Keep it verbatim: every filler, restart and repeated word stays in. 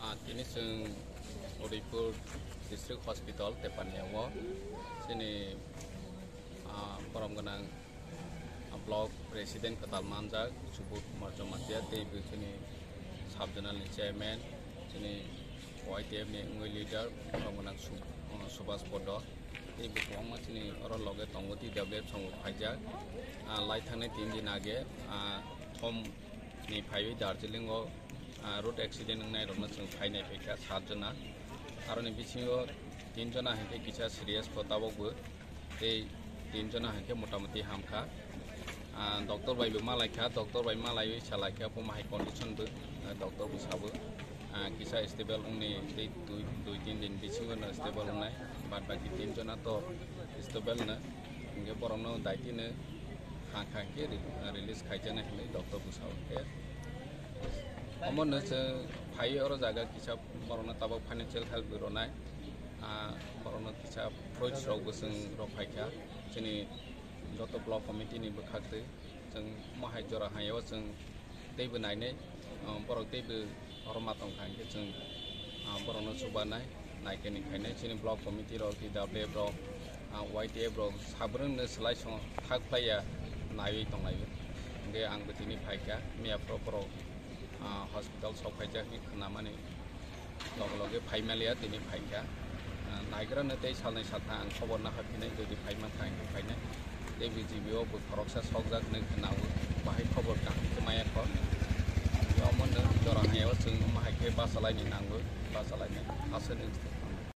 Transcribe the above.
Ah, tini chwng Udaipur District Hospital Tepania o chini, ah, borom gwnang, ah, Block President kwtal manjak Subodh Kumar Jamatia tei bo chini Sub Zonal ni Chairman, chini Y T F ni wngwi leader borom gwnang Sub-, ah, Subhas Poddo tei bo kwbangma chini oro loge tongo, T W F songo phaijak. Ah, lai thangnai tin din age, ah, thom ni phaiwi Darjeeling o, ah, road accident wngnai rokno chwng phainai phaikha sat jona. Aroni bisingo tin jona hinkhe kisa serious kho tabok bo, tei tin jona hinkhe motamoti hamkha. Ah, doctor bai bo malaikha, doctor bai malaiwi salaikha omo hai condition bo, ah, doctor bo sabo, ah, kisa stable wngni tei dui, dui tin din bisingo no stable wngnai, bad baki tin jona to stable no, hinkhe borokno daitino ha kha hinkhe re-, release khaijaknai hinwi doctor bo sao hinkhe. Omo no chwng phaiwi oro jaga kisa borokno tabok financial help bo rwnai. Ah, borokno kisa fruits rok bo chwng rw phaikha. Chini joto block committee ni bwkhaktwi chwng mohai jora haio chwng teibo nainai, ah, borok teibo oro ma tongkha hinkhe chwng, ah, borokno chubanai. Naikhe ni khainai chini block committee rok, T W F rok, ah, Y T F rok, sabrwngno swlai songo thak phlaiya naiwi tonglaio. Hwnkhe ang bo tini phaikha, miya phoro phoro, ah, hospital sok phaijak hinwi khnamani loge loge phai maliya, tini phaikha. Ah, naigrano tei salnwi saltha ang khobor nahar phinai, jodi phai mankha hinkhe phainai. Tei B G B o bo khoroksa sokjak hinwi khwnao, bahai khobor kaham khe maya kho. Omono jora haio chwng omo hai khe bachalaini nango, bachalaini aswk.